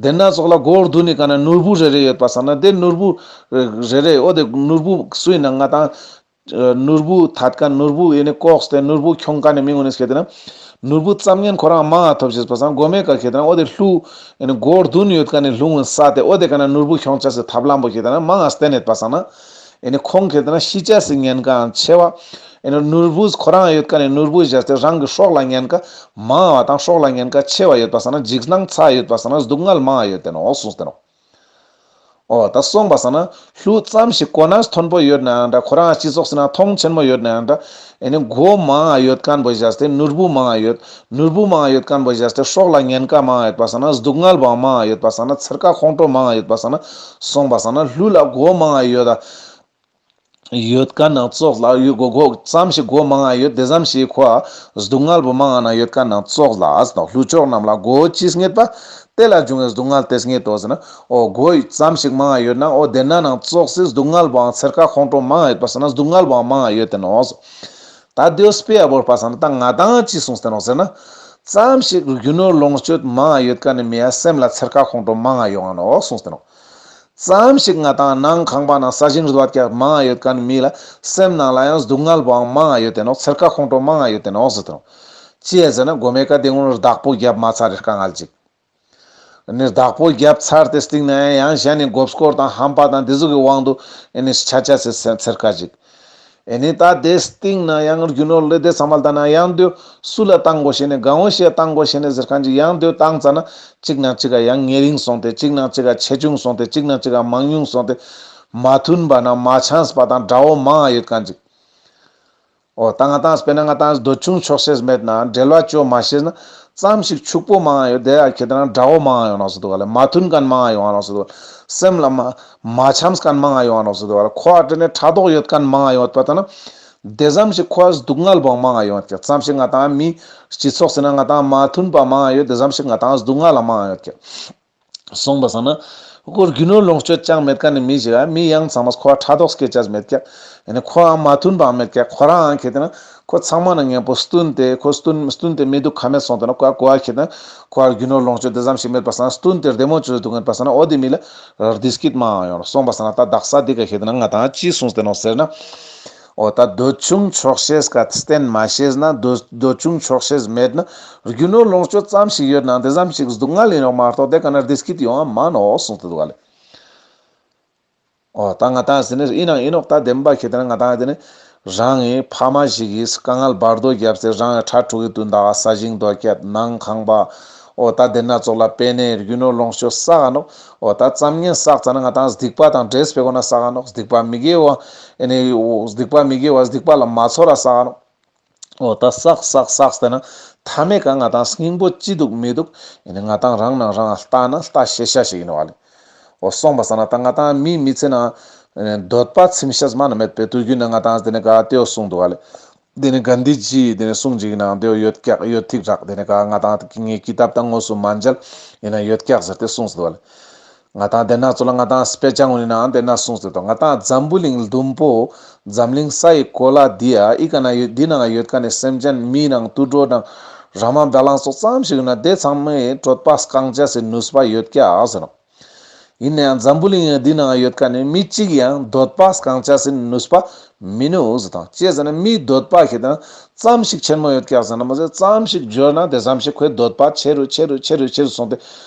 དེ་ན་ཙོགས་ལ་སྒོ་བདུན་ནི་ཀ་ན་ནོར་བུ་རེ་རེ་ཡོད་པ་སང་ན་དེ་ནོར་བུ་རེ་རེ་འོ་དེ་ནོར་བུ་སུ་ཡིན་ན་ང་ཏང་ནོར་བུ་ཐད་ཀ་ནོར་བུ་ཡེ་ནི་ལྐོག་སྟེ་ནོར་བུ་ཁྱོང་ཀ་ནི་མི་ངོ་ནི་སྐད་དེ་ན་ནོར་བུ་ཙམ་ངན་ཁོ་རང་མང་ང་ཐོབ་ཤེས་པ་སང་སྒོ་མེ་ཀ་ཁེ་དེ་ན་འོ་དེ་ལྷུ་ཡེ་ནི་སྒོ་བདུན་ཡོད་ཀ་ནི་ལྷུ་ངོ་ས་ཏེ་འོ་དེ་ཀ་ན་ནོར་བུ་ཁྱོང་ཆ་སི་ཐབས་ལམ་པོ་ཁེ་དེ་ན་མང་ང་སྟན་ཡོད་པ་སང་ན་ཡེ་ནི་ཁོང་ཁེ་དེ་ན་ཤི་ཆ་སི་ཉེན་ཁའང་ཆེ་བ། ཡེ་ནི་ནོར་བུ་ཁོ་རང་ཡོད་ཀ་ནི་ནོར་བུ་བཞག་སྟེ་རང་གི་སྲོག་ལ་ཉེན་ཁ་མང་བ་དང་སྲོག་ལ་ཉེན་ཁ་ཆེ་བ་ཡོད་པ་སང་ན་འཇིགས་སྣང་ཚ་ཡོད་པ་སང་ན་སྡུག་བསྔལ་མང་ང་ཡོད་དེ་ནོག་གསུངས་ཏེ་ནོག། འོ་ད་སོང་པ་སང་ན་ལྷུ་ཙམ་ཞིག་གོ་ན་མཐོན་པོ་ཡོད་ནའང་འདྲ་ཁོ་རང་སྤྱི་ཚོགས་ཟེར་ན་མཐོང་ཆེན་མོ་ཡོད་ནའང་འདྲ་ཨེ་ནི་སྒོ་མང་ང་ཡོད་མཁན་པོ་བཞག་སྟེ་ནོར་བུ་མང་ང་ཡོད། ནོར་བུ་མང་ང་ཡོད་མཁན་པོ་བཞག་སྟེ་སྲོག་ལ་ཉེན་ཁ་མང་ང་ཡོད་པ་སང་ན་སྡུག་བསྔལ་བོ་མང་ང་ཡོད་པ་སང་ན་ཚེར་ཁ་ཁོང་ཁྲོ་མང་ང་ཡོད་པ་སང་ན་སོང་པ་སང་ན་ལྷུ་ལ་སྒོ་མང་ང་ཡོད་ད། ཡོད་མཁན་ནང་ཙོགས་ལ་ཡོད་སྒོ་སྒོ་ཙམ་ཞིག་སྒོ་མང་ང་ཡོད་དེ་ཙམ་ཞིག་ཁོ་སྡུག་བསྔལ་བོ་མང་ང་ན་ཡོད་མཁན་ནང་ཙོགས་ལ་ཨ་ནོག། ལྷུ་ལྕོག་རྣམས་ལ་སྒོ་ཅི་རྙེད་པ། དེ་ལ་འབྱུང་བའི་སྡུག་བསྔལ་དེ་རྙེད་དོ་ཟེར་ན། འོ་སྒོ་ཙམ་ཞིག་མང་ང་ཡོད་ན་འོ་དེ་ན་ནང་ཙོགས་སི་སྡུག་བསྔལ་བོའང་ཚེར་ཁ་ཁོང་ཁྲོ་མང་ང་ཡོད་པ་སང་ན་སྡུག་བསྔལ་བོའང་མང་ང་ཡོད་དེ་ནོག། ད་དེའོ་དཔེ་ཡ་བོར་པ་སང་ན་ད་ང་ཏང་ཅི་གསུངས་ཏེ་ནོག་ཟེར་ན། ཙམ་ཞིག་རྒྱུ་ནོར་ལོངས་སྤྱོད་མང་ང་ཡོད་མཁན་ནི་མི་ཡ་སེམས་ལ་ཚེར་ཁ་ཁོང་ཁྲོ་མང་ང་ཡོང་ང་ནོག་གསུངས་ཏེ་ནོག། ཙམ་ཞིག་ང་ཏང་ནང་ཁང་པ་ནང་ས་ཞིང་རུ་བ་ཀྱག་མང་ང་ཡོད་མཁན་མི་ལ་སེམས་ནང་ལ་ཡང་སྡུག་བསྔལ་བོའང་མང་ང་ཡོད་དེ་ནོག། ཚེར་ཁ་ཁོང་ཁྲོ་མང་ང་ཡོད་དེ་ནོག་ཟེར་ཏེ་ནོག། ཅི་ཡ་ཟེར་ན་སྒོ་མེ་ཀ་དེ་ངོ་བདག་པོ་བརྒྱབ་མ་ཚར་རེ་དཀའ་ངལ་ཅིག། ཨེ་ནི་བདག་པོ་བརྒྱབ་ཚར་ཏེ་སྟིང་ན་ཡང་གཞན་ནི་མགོ་སྐོར་དང་ཧམ་པ་དང་དེ་ཟུག་གི་དབང་དུ་ཨེ་ནི་ཆ་ཆ་སེ་ཚེར་ཁ་ཅིག། ཨེ་ནི་ད་དེ་སྟིང་ན་ཡང་རྒྱུ་ནོར་ལས་དེ་ཚང་མ་ལ་ད་ན་ཡང་དེ་སུ་ལ་བཏང་དགོས་ཤེས་ནས་གང་བོ་ཞིག་བཏང་དགོས་ཤེས་ནས་ཟེར་མཁན་ཅིག་ཡང་དེ་བཏང་ཙ་ན་གཅིག་ནང་གཅིག་ག་ཡང་ཉེ་རིང་སོང་སྟེ་གཅིག་ནང་གཅིག་ག་ཆེ་ཆུང་སོང་སྟེ་གཅིག་ནང་གཅིག་ག་མང་ཉུང་སོང་སྟེ་མ་མཐུན་པ་ན་མ་འཆམས་པ་དང་དགྲ་བོ་མང་ང་ཡོད་མཁན་ཅིག། འོ་ད་ང་ཏང་དཔེར་ན་ང་ཏང་འདོད་ཆུང་ཆོག་ཤེས་མེད་ན་འབྲེལ་བ་ཅོ་མ་ཤེས་ན་ཙམ་ཞིག་ཕྱུག་པོ་མང་ང་ཡོད་དེ་ཡ་ཁྱེད་རང་དགྲ་བོ་མང་ང་ཡོང་ནོག་ཟེར་འདུག་ག་ལེ། མ་མཐུན་མཁན་མང་ང་ཡོང་ནོག་ཟེར་འདུག་ག་ལེ། སེམས་ལ་མ་མ་འཆམས་མཁན་མང་ང་ཡོང་ནོག་ཟེར་འདུག་ག་ལེ། ཁོ་ཨ་དེ་ནས་ཕྲག་དོག་ཡོད་མཁན་མང་ང་ཡོང་བ་ད་ན་དེ་ཙམ་ཞིག་ཁོ་སྡུག་བསྔལ་བོ་མང་ང་ཡོང་བ་ཀྱག། ཙམ་ཞིག་ང་ཏང་མི་སྤྱི་ཚོགས་ཟེར་ན་ང་ཏང་མ་མཐུན་པ་མང་ང་ཡོད་དེ་ཙམ་ཞིག་ང་ཏང་སྡུག་བསྔལ་ལ་མང་ང་ཡོད་ཀྱག། སོང་པ་སང་ན། ཁོ་རྒྱུ་ནོར་ལོངས་སྤྱོད་ཅང་མེད་མཁན་ནི་མི་ཞིག་ཨ་མི་ཡང་ཚང་མ་ཁོ་ཕྲག་དོག་སྐྱེ་ཆ་མེད་ཀྱག། ཡང་ན་ཁོའང་མ་མཐུན་པའང་མེད་ཀྱག། ཁོ་རང་ཁེ་ཏེ་ན་ཁོ་ཚང་མ་ན་མཉམ་པོ་བསྟུན་ཏེ་ཁོ་བསྟུན་བསྟུན་ཏེ་མི་འདུག་ཁ་མེད་སོང་ཏེ་ན་ཁོ་ཁོ་ཁེ་ཏེ་ན་ཁོ་རྒྱུ་ནོར་ལོངས་སྤྱོད་དེ་ཙམ་ཞིག་མེད་པ་སང་བསྟུན་ཏེ་བདེ་མོ་བཅོས་འདུག་མེད་པ་སང་ན་འོ་དེ་མི་ལ་བདེ་སྐྱིད་མང་ཡོང་རོགས། སོང་པ་སང་ན་ད་དག་ས་འདི་ག་ཁེ་ཏེ་ན་ང་ཏང་ཅི་གསུངས་ཏེ་ནོག་ཟེར་ན། འོ་ད་འདོད་ཆུང་ཆོག་ཤེས་ཀ་བསྟེན་མ་ཤེས་ན་འདོད་འདོད་ཆུང་ཆོག་ཤེས་མེད་ན་རྒྱུ་ནོར་ལོངས་སྤྱོད་ཙམ་ཞིག་ཡོད་ན་དེ་ཙམ་ཞིག་སྡུག་བསྔལ་ཡིན་ནོག་མ་གཏོགས་དེ་ཀ་ན་བདེ་སྐྱིད་ཡོང་བ་མ་ནོག་གསུངས་ཏེ་འདུག་ག་ལེ། འོ་ད་ང་ཏང་ཟེར་ནས་ཡིན་ནང་ཡིན་ནོག་ད་བདེན་པ་ཁེ་ཏེ་ན་ང་ཏང་དེ་ནི་རང་གི་ཕ་མ་ཞིག་གིས་དཀའ་ངལ་བར་དོ་བརྒྱབ་སྟེ་རང་གི་ཕྲུ་གུ་དུན་ད་ས་ཞིང་རྡོ་བརྒྱབ་ནང་ཁང་པ། འོ་ད་དེ་ན་ཙོགས་ལ་པེ་ནེ་རྒྱུ་ནོར་ལོངས་སྤྱོད་བསགས་ནོག། འོ་ད་ཙམ་ངན་བསགས་ཙ་ན་ང་ཏང་སྡིག་པ་དང་འདྲེས་པའི་སྒོ་ན་བསགས་ནོག། སྡིག་པ་མི་དགེ་བ་ཨེ་ནི་སྡིག་པ་མི་དགེ་བ་སྡིག་པ་ལ་མ་ཚོར་ར་བསགས་ནོག། འོ་ད་བསགས་བསགས་བསགས་ཏེ་ན་མཐའ་མའི་ཀ་ང་ཏང་སྙིང་པོ་ཅི་འདུག་མི་འདུག་ཨེ་ནི་ང་ཏང་རང་ནང་རང་ལྟ་ན་ལྟ་ཤེས་ཤ་ཞིག་ཡིན་བ་ལེ། འོ་སོང་པ་སང་ན་ད་ང་ཏང་མི་མི་ཚེ་ན་འདོད་པ་ཚིམ་ཤེས་མ་ན་མེད་པའི་དུས་རྒྱུན་ན་ང་ཏང་དེ་ནི་ག་དེའོ་གསུངས་འདུག་བ་ལེ། དེ་ནི་གན་དྷི་ཇི་ཡི་དེ་ནི་གསུང་ཅིག་ནང་དེའོ་ཡོད་ཀྱག་ཡོད་ཐིག་རག། དེ་ནི་ག་ང་ཏང་ངའི་ཀི་ཏབ་དང་དངོས་སུ་མ་མཇལ་ཡིན་ན་ཡོད་ཀྱག་ཟེར་ཏེ་གསུངས་འདུག་བ་ལེ། ང་ཏང་དེ་ན་ཚོ་ལ་ང་ཏང་དཔེ་ཆ་ངོ་ནི་ནང་དེ་ན་གསུངས་ཏེ་དོ། ང་ཏང་འཛམ་བུ་གླིང་ཟླུམ་པོ་འཛམ་གླིང་ས་ཡི་གོ་ལ་འདི་ཡ་ཨི་ཀ་ན་ཡོད་འདི་ནང་ཡོད་ཀ་ནི་སེམས་ཅན་མི་ནང་དུད་འགྲོ་དང་ར་མ་བ་ལང་སོགས་ཙམ་ཞིག་ཡོད་ན་དེ་ཚང་མའི་གྲོད་པ་སྐང་ཆ་སི་ནུས་པ་ཡོད་ཀྱག་ཟེར་ནོག། ཡིན་ན་ཡང་འཛམ་བུ་གླིང་འདི་ནང་ཡོད་ཀ་ནི་མི་གཅིག་ཡང་འདོད་པ་སྐང་ཆ་སི་ནུས་པ་མི་ནུས་ཟེར་དང་། ཅི་ཟེར་ན་མི་འདོད་པ་ཁེ་ཏེ་ན་ཙམ་ཞིག་ཆེན་མོ་ཡོད་ཀྱག་ཟེར་ན་མ་ཟད་ཙམ་ཞིག་འབྱོར་ན་དེ་ཙམ་ཞིག་ཁོའི་འདོད་པ་ཆེ་རུ་ཆེ་རུ་ཆེ་རུ་ཆེ་རུ་སོང་སྟེ་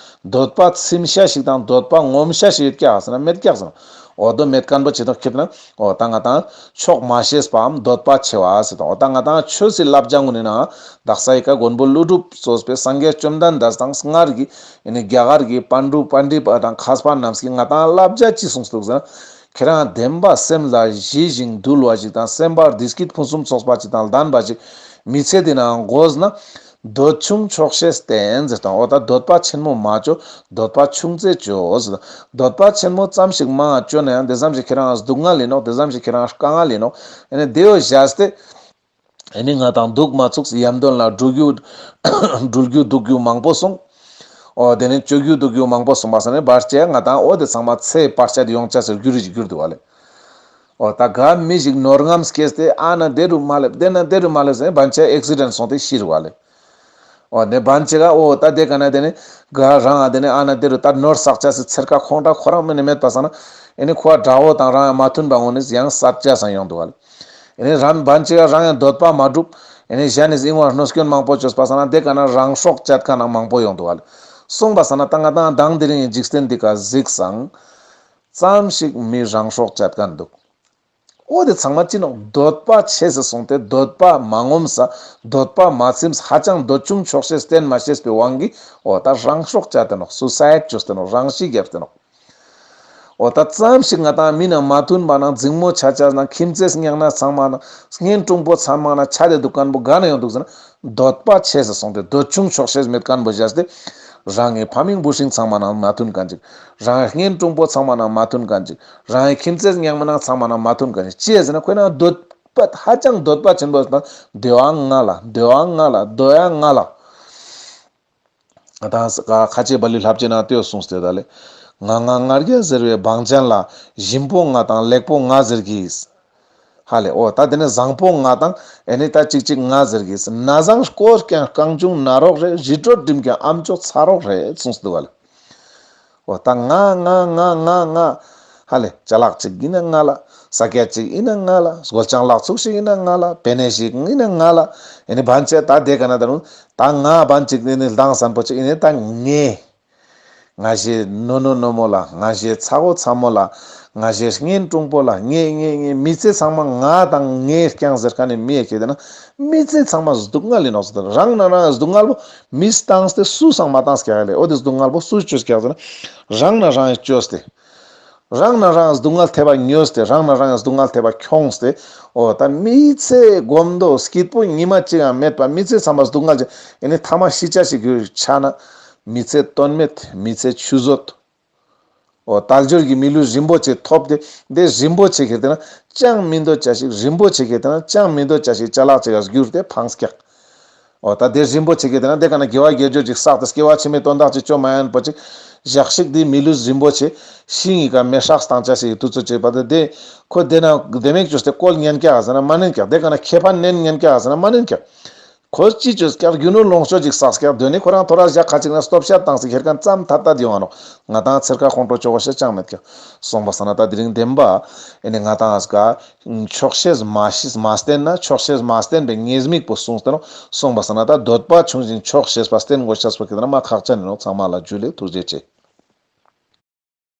འདོད་པ་ཚིམ་ཤ་ཞིག་དང་འདོད་པ་ངོམ་ཤ་ཞིག་ཡོད་ཀྱག་ཟེར་ན་མེད་ཀྱག་ཟེར་ན། འོ་དོ་མེད་མཁན་པོ་ཅི་ཐོག་ཁེ་ཏེ་ན་འོ་ད་ང་ཏང་ཆོག་མ་ཤེས་པའམ་འདོད་པ་ཆེ་བ་ཟེར་དང་། འོ་ད་ང་ཏང་ཆོས་སི་བསླབ་བྱ་ངོ་ནི་ན་དག་ས་ཡི་ཀ་མགོན་པོ་ཀླུ་སྒྲུབ་གཙོས་པའི་སངས་རྒྱས་བཅོམ་ལྡན་འདས་དང་སྔར་གྱི་ཨེ་ནི་རྒྱ་གར་གྱི་པཎ་གྲུབ་པཎྜི་ཏ་དང་མཁས་པ་རྣམས་ཀྱིས་ང་ཏང་བསླབ་བྱ་ཅི་གསུངས་འདུག་ཟེར་ན། ཁྱེད་རང་བདེན་པ་སེམས་ལ་ཞི་ཞིང་དུལ་བ་ཞིག་དང་སེམས་པ་བདེ་སྐྱིད་ཕུན་སུམ་ཚོགས་པ་ཅིག་དང་ལྡན་པ་ཅིག་མི་ཚེ་འདི་ནང་དགོས་ན་འདོད་ཆུང་ཆོག་ཤེས་བསྟེན་ཟེར་དང་། འོ་ད་འདོད་པ་ཆེན་མོ་མ་ཅོ། འདོད་པ་ཆུང་ཙེ་ཅོ་ཟེར་དང་། འདོད་པ་ཆེན་མོ་ཙམ་ཞིག་མང་ང་ཅོ་ན་ཡང་དེ་ཙམ་ཞིག་ཁྱེད་རང་སྡུག་བསྔལ་ཡིན་ནོག། དེ་ཙམ་ཞིག་ཁྱེད་རང་དཀའ་ངལ་ཡིན་ནོག། ཨེ་ནི་དེའོ་བཞག་སྟེ། ཨེ་ནི་ང་དང་འདུག་མ་ཚུགས་ཡམ་དོན་ལ་འགྲུལ་རྒྱུ་འགྲུལ་རྒྱུ་འདུག་རྒྱུ་མང་པོ་སོང་། འོ་དེ་ནི་སྤྱོད་རྒྱུ་འདུག་རྒྱུ་མང་པོ་སོང་པ་ས་ནི་བར་ཆད་ང་དང་འོ་དེ་ཚང་མ་ཚེ་བར་ཆད་ཡོང་ཆ་ཟེར་རྒྱུ་རི་ཞིག་གྱུར་འདུག་བ་ལེ། འོ་ད་ག་མི་ཞིག་ནོར་རྔམ་སྐྱེས་ཏེ་ཨ་ན་དེ་རུ་མ་སླེབས་དེ་ན་དེ་རུ་མ་སླེབས་ཟེར་བན་ཆེ་ཨེག་སི་ཌེན་སོང་སྟེ་ཤི་རུ་བ་ལེ། འོ་ནི་བན་ཆེ་ག་འོ་ད་དེ་ག་ན་དེ་ནི་ག་རང་ཨ་དེ་ནི་ཨ་ན་དེ་རུ་ད་ནོར་བསགས་ཆ་སི་ཚེར་ཀ་ཁོང་ད་ཁོ་རང་མི་ནི་མེད་པ་ས་ན་ཨེ་ནི་ཁོ་དགྲ་བོ་དང་རང་ཡང་མ་མཐུན་པ་འོ་ནི་ཡང་སད་ཆ་ས་ཡོང་འདུག་བ་ལེ། ཨེ་ནི་རང་བན་ཆེ་ག་རང་ཡང་འདོད་པ་མ་འགྲུབ། ཨེ་ནི་གཞན་ནི་ཨིན་བ་གནོད་སྐྱོན་མང་པོ་བཅོས་པ་ས་ན་དེ་ག་ན་རང་སྲོག་བཅད་མཁན་ནང་མང་པོ་ཡོང་འདུག་བ་ལེ། སོང་པ་ས་ན་ད་ང་དང་དང་དེ་རིང་འཇིག་རྟེན་འདི་ཀ་གཟིགས་སང་། ཙམ་ཞིག་མི་རང་སྲོག་བཅད་མཁན་འདུག་འོ་དེ་ཚང་མ་ཅི་ནོག་འདོད་པ་ཆེ་སེ་སོང་སྟེ་འདོད་པ་མ་ངོམས་ས་འདོད་པ་མ་ཚིམས་ཧ་ཅང་འདོད་ཆུང་ཆོག་ཤེས་བསྟེན་མ་ཤེས་པའི་དབང་གིས་འོ་ད་རང་སྲོག་བཅད་དེ་ནོག་སུ་སའིཌ་བཅོས་ཏེ་ནོག་རང་ཤི་བརྒྱབ་སྟེ་ནོག་འོ་ད་ཙམ་ཞིག་ང་དང་མི་ན་མ་མཐུན་པ་ན་འཛིང་མོ་ཆ་ཆ་ན་ཁྱིམ་མཚེས་ཉག་ན་ཚང་མ་ན་གཉེན་དྲུང་པོ་ཚང་མ་ན་ཆ་དེ་འདུག་མཁན་པོ་ག་ན་ཡོང་འདུག་ཟེར་ན་འདོད་པ་ཆེ་སེ་སོང་སྟེ་འདོད་ཆུང་ཆོག་ཤེས་མེད་མཁན་པོ་བཞག་སྟེ་རང་གི་ཕ་མིང་བུ་སྲིང་ཚང་མ་ན་མ་མཐུན་མཁན་ཅིག་རང་གི་གཉེན་དྲུང་པོ་ཚང་མ་ན་མ་མཐུན་མཁན་ཅིག་རང་གི་ཁྱིམ་མཚེས་ཉག་མི་ན་ཚང་མ་ན་མ་མཐུན་མཁན་ཅིག་ཅི་ཡ་ཟེར་ན་ཁོ་ན་འདོད་པ་ཧ་ཅང་འདོད་པ་ཆེན་པོ་ཡོད་པ་འདོད་ཡ་ང་ལ་འདོད་ཡ་ང་ལ་འདོད་ཡ་ང་ལ། ད་ཁ་ཆེ་བ་ལི་ལྷབ་ཅེ་ན་ཏེའོ་གསུངས་ཏེ་ད་ལེ། ང་ང་ང་རྒྱལ་ཟེར་བའི་བང་ཅན་ལ། ཞིམ་པོ་ང་དང་ལེགས་པོ་ང་ཟེར་གྱིས། ཧ་ལེ་འོ་ད་དེ་ནི་བཟང་པོ་ང་དང་ཨེ་ནི་ད་ཅིག་ཅིག་ང་ཟེར་གྱིས། ན་བཟང་བསྐོས་ཀྱང་རྐང་ཆུང་ན་རོགས་རེད། རི་ཁྲོད་འགྲིམ་ཀྱང་ཨམ་ཅོག་ཚ་རོགས་རེད་གསུངས་ཏེ་འདུག་བ་ལེ། འོ་ད་ང་ང་ང་ང་ང་། ཧ་ལེ་ཅ་ལག་ཅིག་ཡིན་ན་ང་ལ། ས་སྐྱ་ཅིག་ཡིན་ན་ང་ལ། སྒོ་ལྕང་ལག་ཚུགས་ཤིག་ཡིན་ན་ང་ལ། པེ་ནེ་ཞིག་ཡིན་ན་ང་ལ། ཨེ་ནི་བན་ཆེ་ད་དེ་ག་ན་ད་རུང་ད་ང་བན་ཅིག་ནི་ནི་ལྡང་སན་པོ་ཅིག་ཡིན་ནི་ད་ངས། ང་ཞེ་ནོ་ནོ་ནོ་མོ་ལ། ང་ཞེ་ཚ་བོ་ཚ་མོ་ལ། ང་ཞེ་གཉེན་དྲུང་པོ་ལ། ངས་ངས་ངས་མི་ཚེ་ཚང་མ་ང་དང་ངས་རྐྱང་ཟེར་མཁན་ནི་མི་ཡ་ཁྱེད་དེ་ན་མི་ཚེ་ཚང་མ་སྡུག་བསྔལ་ཡིན་ནོག་ཟེར། རང་ན་རང་སྡུག་བསྔལ་པོ་མིས་བཏང་སྟེ་སུས་སང་མ་བཏང་སྐྱག་ལེ། འོ་དེ་སྡུག་བསྔལ་པོ་སུས་བཅོས་སྐྱག་ཟེར་ན་རང་ན་རང་བཅོས་ཏེ། རང་ན་རང་སྡུག་བསྔལ་ཐེབས་པ་ཉོས་ཏེ་རང་ན་རང་སྡུག་བསྔལ་ཐེབས་པ་ཁྱོངས་ཏེ། འོ་ད་མི་ཚེ་སྒོམ་དོ་སྐྱིད་པོ་ཉི་མ་གཅིག་ཡང་མེད་པ་མི་ཚེ་ཚང་མ་སྡུག་བསྔལ་ཅིག་ཨེ་ནི་ཐ་མ་ཤི་ཆ་ཞིག་གྱུར་ཆ་ན་མི་ཚེ་དོན་མེད་མི་ཚེ་ཆུད་ཟོས། འོ་དལ་འབྱོར་གྱི་མི་ལུས་རིན་པོ་ཆེ་ཐོབ་སྟེ་དེ་རིན་པོ་ཆེ་ཁྱེར་ཏེ་ན་ཅང་མི་འདོད་ཆ་ཞིག་རིན་པོ་ཆེ་ཁྱེར་ཏེ་ན་ཅང་མི་འདོད་ཆ་ཞིག་ཅ་ལག་ཅིག་ག་གྱུར་ཏེ་ཕངས་སྐྱག་འོ་ད་དེ་རིན་པོ་ཆེ་གི་དེ་ན་དེ་ག་ན་དགེ་བ་དགེ་སྦྱོར་ཅིག་བསགས་ཏེ་སྐྱེ་བ་ཕྱི་མའི་དོན་དག་ཅིག་བཅོ་མ་ཡན་པོ་ཅིག་ཞག་ཞིག་དེ་མི་ལུས་རིན་པོ་ཆེ་ཤིང་གི་ཀ་མེ་སྲེག་བཏང་ཆ་ཞིག་དུས་ཚོད་ཅིག་པ་དེ་དེ་ཁོ་དེ་ན་དེ་མེད་བཅོས་ཏེ་བཀོལ་ཉན་ཀྱག་ཟེར་ན་མ་ཉན་ཀྱག་དེ་ག་ན་ཁེ་ཕན་ནན་ཉན་ཀྱག་ཟེར་ན་མ་ཉན་ཀྱག་ཁོ་ཅི་བཅོས་ཀྱག་རྒྱུ་ནོར་ལོངས་སྤྱོད་ཅིག་བསགས་ཀྱག་དོན་ནི་ཁོ་རང་ཐོ་རས་ཞག་ཁ་ཅིག་ན་སྟོབས་ཤ་བཏང་སྟེ་ཁྱེར་མཁན་ཙམ་ཐ་ཐད་ཡོང་ང་ནོག་ང་དང་ཚེར་ཁ་ཁོང་ཁྲོ་ཆོག་གོ་ཤེས་ཅང་མེད་ཀྱག་སོང་པ་ས་ན་ད་དེ་རིང་བདེན་པ་ཨེ་ནི་ང་དང་ཨ་ཀ་ཆོག་ཤེས་མ་ཤེས་མ་བསྟེན་ན་ཆོག་ཤེས་མ་བསྟེན་པའི་ཉེས་དམིགས་པོ་གསུངས་ཏེ་ནོག་སོང་པ་ས་ན་ད་འདོད་པ་ཆུང་ཞིང་ཆོག་ཤེས་པ་བསྟེན་དགོས་ཤེས་པོ་ཁྱེད་རང་མ་ཁག་ཅན་ཡིན་ནོག་ཚང་མ་ལ་ཇུ་ལེ་ཐུགས་རྗེ་ཆེ།